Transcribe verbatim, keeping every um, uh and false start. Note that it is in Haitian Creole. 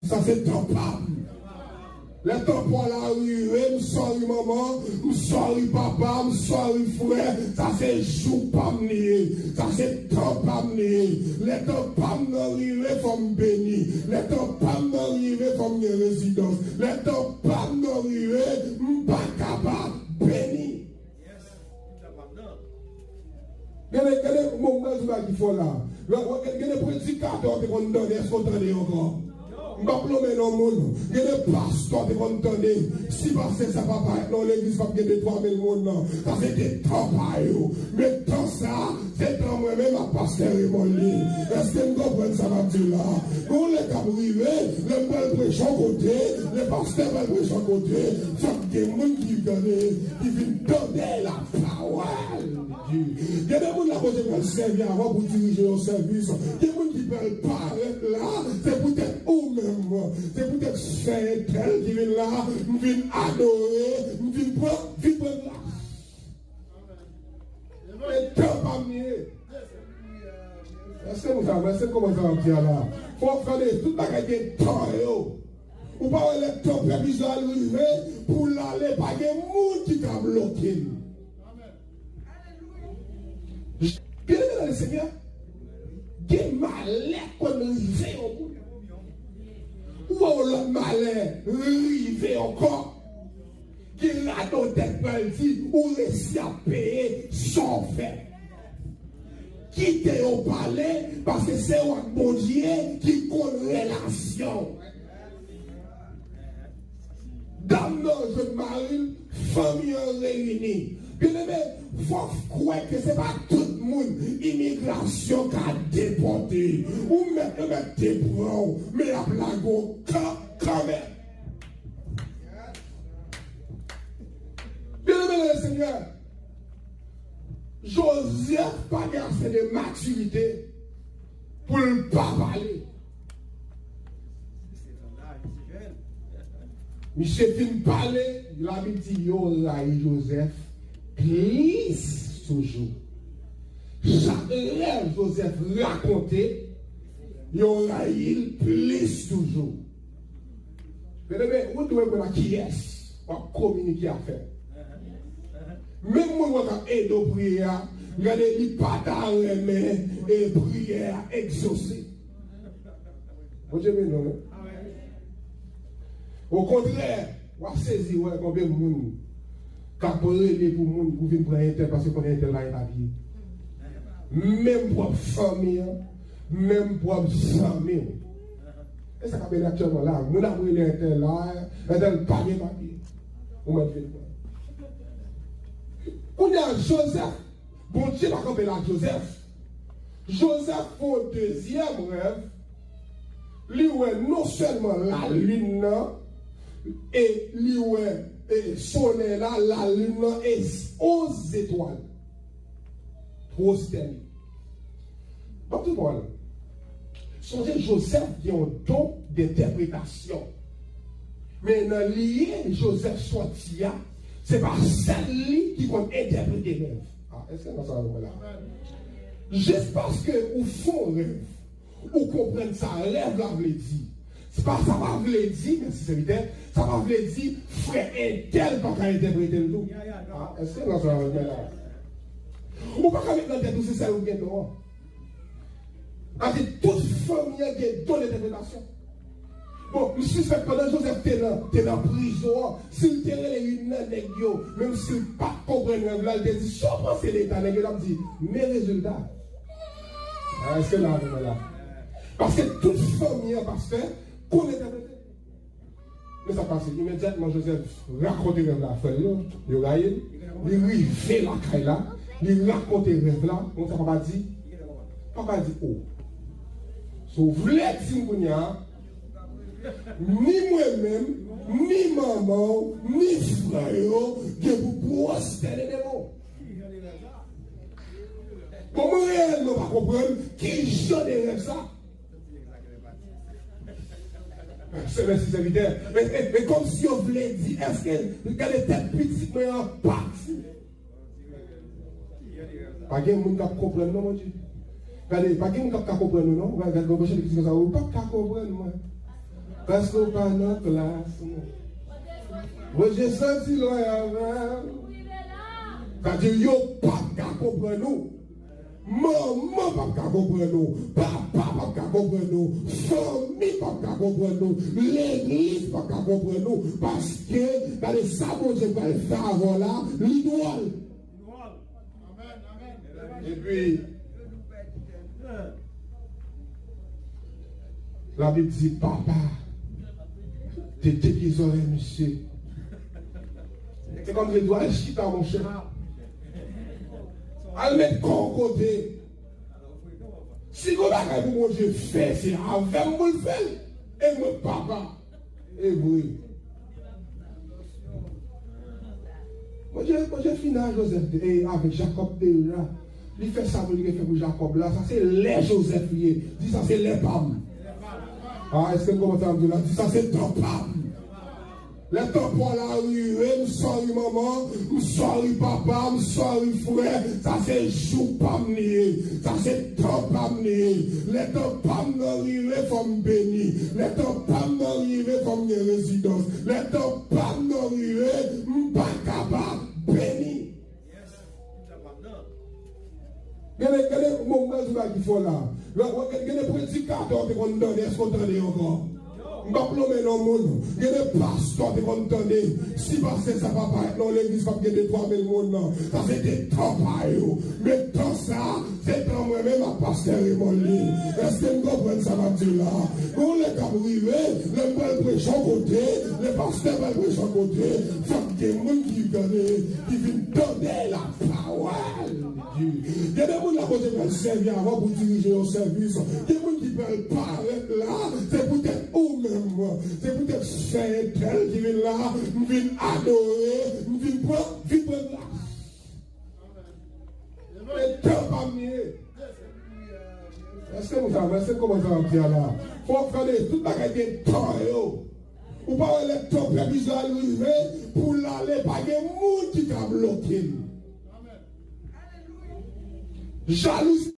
Sa se tan pa m. Lè tan pa w la rive, m sorry manman, m sorry papa, m sorry frè, sa se jou pa m li ye, sa se tan pa m li ye. Lè tan pa m nan rive, fò m beni. Lè tan pa m nan rive, fò m gen rezidans. Lè tan pa m nan rive, m pa kapab beni. Gade, gade, bon, mwen di bagay ki fò la. Lè, wè, gade, gade predikatè w te konn tande, èske w tande ankò? M p ap nonmen non moun. Gade pastè w te konn tande. Si pastè sa pa parèt nan legliz, p ap gen de twa mil moun nan. Sa se te tan pa yo. Men tan sa, se tan mwen menm ak pastè Raymond li. Èske n konprann sa m ap di la? Gon lè k ap rive, lè m pral preche yon kote, lè pastè pral preche yon kote, fòk gen moun ki tande, ki vin tande la pawòl de Dye. Gen de moun la Bondye pral sèvi avan pou dirije yon sèvis. Gen moun ki pral parèt la, se poutèt ou menm. Se poutèt sè entèl ki vin la, m vin adore, m vin pran, vin pran gras. E tan pa m ye. Èske nou sa, èske nou konprann sa m ap di a la? Fò w tande, tout bagay gen tan yo. Ou pa wè lè tan pèp Izrayèl rive pou l ale, pa gen moun ki ka bloke l. Byeneme nan Lesenyè, gen malè konn rive yon moun. Ou wè yon lòt malè rive ankò. Ki radòtè k pral di ou resi ap peye sa w fè. Kite yo pale, paske se ou ak Bondye ki konn relasyon. Dam nan jwenn mari l, fanmi an reyini. Byeneme, fò w kwè ke se pa tout moun imigrasyon ka depòte. Ou mèt, yo mèt te pran w, men y ap lage w kan, kanmenm. Byeneme nan Lesenyè, Jozèf pa gen ase de matirite pou l pa pale. Misye fin pale, Labib di yo rayi Jozèf plis toujou. Chak rèv Jozèf rakonte, yo rayi l plis toujou. Byeneme, ou dwe konn ak kiyès w ap kominike afè. Menm moun w ap ede w priye a, gade li pa ta renmen e priyè a egzose. Bondye beni w, wi. Okontrè, w ap sezi wè konbyen moun k ap rele pou moun pou vin pran entèl paske konnen entèl pa gen papye. Menm pwòp fanmi an, menm pwòp zanmi w. E sa k ap rele aktyèlman la, moun ap rele entèl la, entèl pa gen papye. Ou mèt vin pran. Kounye a, Jozèf, Bondye pa kanpe la ak Jozèf. Jozèf fè yon dezyèm rèv. Li wè non sèlman lalin nan, e li wè, e, solèy la, lalin nan, e onz zetwal. Pwostène. M ap di w, sonje Jozèf gen yon don dentèpretasyon. Men nan lye Jozèf sòti a, se pa sèl li ki konn entèprete rèv. A, èske nou sa avè mwen la? Jis paske ou fè yon rèv, ou konprann sa rèv la vle di. Se pa, sa pa vle di, mèsi sèvitè, sa pa vle di frè entèl pa ka entèprete l tou. A, èske nou sa avè mwen la? Ou pa ka met nan tèt ou se sèl ou gen don an. Paske tout fanmi an gen don dentèpretasyon. Bon, m sispèk pandan Jozèf te nan, te nan prizon an, si l te rele youn nan nèg yo, menm si l pa t konprann rèv la, l te di, "Sa w panse de eta?" Nèg yo t ap di, "Men rezilta." A, èske nou avè mwen la? Paske tout fanmi an, pastè, konn entèprete. Men sa k pase, imedyatman Jozèf rakonte rèv la a frè l yo, yo rayi l, li rive lakay la, li rakonte rèv la, konn sa papa di? Papa di, "O, si w vle di m kounye a, ni mwen menm, ni manman w, ni frè yo gen pou pwostène devan w." Bon, mwen reyèlman pa konprann ki jan de rèv sa. Se mèsi sèvitè. E, e, e kòmsi yo vle di, èske, gade tèt pitit mwen an pati. Pa gen moun k ap konprann non, Bondye. Gade, pa gen moun k ap ka konprann nou non. Gade, gade, gade, gade, gade, ou p ap ka konprann mwen. Paske w pa nan klas mwen. Mwen, je santi lwen avè m. Sa di, yo p ap ka konprann ou. Manman p ap ka konprann ou. Papa p ap ka konprann ou. Fanmi p ap ka konprann ou. Legliz p ap ka konprann ou. Paske, gade sa Bondye pral fè avè w la, li dwòl. Epi, Labib di, papa te teke zòrèy misye. Se kòmsi l di, al chita, monchè. Al met kò w kote. Si gon bagay pou Bondye fè, se avè m pou l fè l. E mwen, papa. E vre. Bondye, Bondye fin ak Jozèf, e avèk Jakòb deja. Li fè sa pou li te fè pou Jakòb la. Sa se lè Jozèf li ye. Di, sa se lè pa m. A, èske n konprann sa m di la? Di, sa se tan pa m. Lè tan pa w la rive, m sòri manman, m sòri papa, m sòri frè. Sa se jou pa m li ye. Sa se tan pa m li ye. Lè tan pa m nan rive, fò m beni. Lè tan pa m nan rive, fò m gen rezidans. Lè tan pa m nan rive, m pa kapab beni. Gade, gade, bon, m pral di bagay ki fò la. Lè, wè, gade, gade predikatè w te konn tande, èske w tande ankò? M p ap nonmen non moun. Gade pastè w te konn tande. Si pastè sa pa parèt nan legliz, p ap gen de twa mil moun nan. Sa se te tan pa yo. Men tan sa, se tan mwen menm ak pastè Raymond li. Èske n konprann sa m ap di la? Gon lè k ap rive, lè m pral preche yon kote, lè pastè pral preche yon kote, fòk gen moun ki tande, ki vin tande lapawòl de Dye. Gen de moun la Bondye pral sèvi avè w pou dirije yon sèvis. Gen moun ki pral parèt la, se poutèt ou menm. Se poutèt sè entèl ki vin la, m vin adore, m vin pran, vin pran glas. E tan pa m li ye. Èske nou sa, èske nou konprann sa m ap di a la? Fòk tande, tout bagay gen tan yo. Ou pa wè lè tan pèp Izrayèl rive pou l ale, pa gen moun ki ka bloke l. Jalouzi.